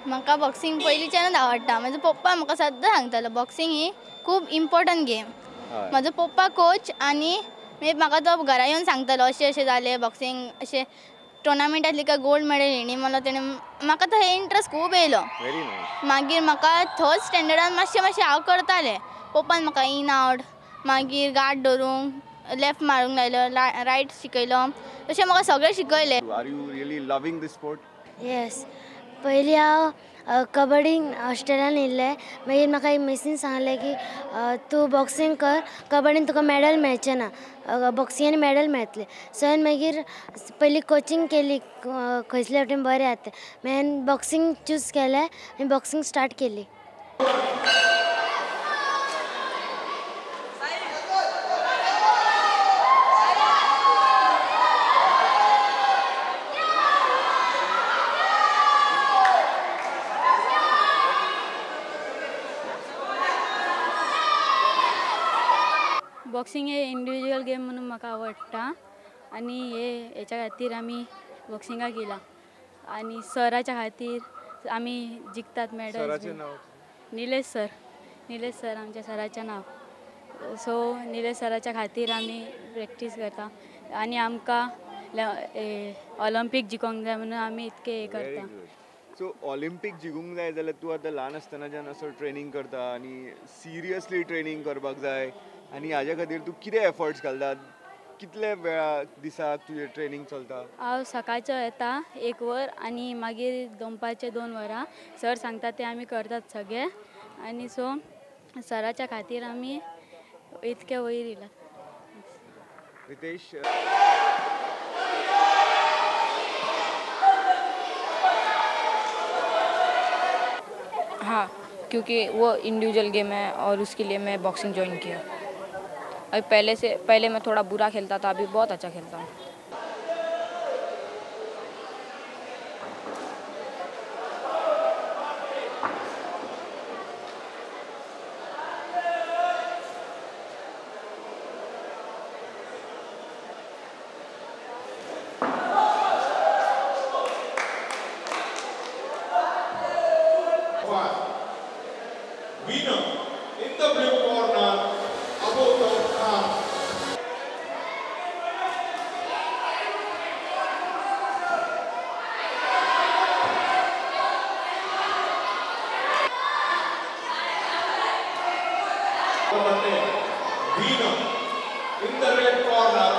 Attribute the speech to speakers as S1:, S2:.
S1: म्हाका बॉक्सिंग पयलींच्यानूच आवडटा. म्हजो पप्पा म्हाका सद्दां सांगतालो बॉक्सिंग ही खूब इम्पॉर्टंट गेम. म्हजो पप्पा कोच आनी म्हाका तो घरा येवन सांगतालो अशें अशें जालें बॉक्सिंग अशें टुर्नामेंटांतली काय गोल्ड मेडल हेणी मला तेणें म्हाका तो हे इंट्रस्ट खूब येयलो. मागीर म्हाका थर्ड स्टँडर्डान मातशें मातशें हांव करतालें. पप्पान म्हाका इन आवट मागीर गार्ड धरूंक लेफ्ट मारूंक लायलो, रायट शिकयलो, तशें म्हाका सगळें शिकयलें.
S2: Are you really loving this sport?
S3: Yes. पयलीं हांव कबड्डीन हॉस्टेलान येयल्लें. मागीर म्हाका एक मिसीन सांगलें की तूं बॉक्सिंग कर, कबड्डीन तुका मॅडल मेळचें ना, बॉक्सिंगान मॅडल मेळटलें. सो हांवें मागीर पयलीं कोचिंग केली खंयसले वटेन बरें जाता. मागीर हांवें बॉक्सिंग चूज केलें आनी बॉक्सिंग स्टार्ट केली.
S4: बॉक्सिंग हे इंडिविज्युअल गेम म्हणून म्हाका आवडटा आनी हे हेच्या खातीर आमी बॉक्सिंगाक येयला आनी सराच्या खातीर आमी जिखतात medal. Nilesh sir, Nilesh sir आमच्या सराचें नांव. सो निलेश सराच्या खातीर आमी प्रॅक्टीस करता आनी आमकां ऑलिम्पीक जिखोंक जाय म्हणून आमी इतकें हें करता.
S2: सो ऑलिम्पीक जिखूंक जाय जाल्यार तूं आतां ल्हान आसतनाच्यान असो ट्रेनींग करता आनी सिरियसली ट्रेनींग करपाक जाय आनी हाज्या खातीर तूं कितें एफर्ट्स घालता? कितले वेळा दिसाक तुजें ट्रेनींग चलता?
S4: हांव सकाळचो येता 1 वर आनी मागीर दनपारचें 2 वरां. सर सांगता तें आमी करतात सगळें आनी सो सराच्या खातीर आमी इतके वयर येयला.
S2: रितेश,
S5: हाँ, क्योंकि वो इंडिविजुअल गेम है और उसके लिए मैं बॉक्सिंग ज्वाइन किया. अभी पहले मैं थोड़ा बुरा खेलता था, अभी बहुत अच्छा खेलता हूँ.
S6: Winner in the blue corner, Abu Khan. Winner in the red corner,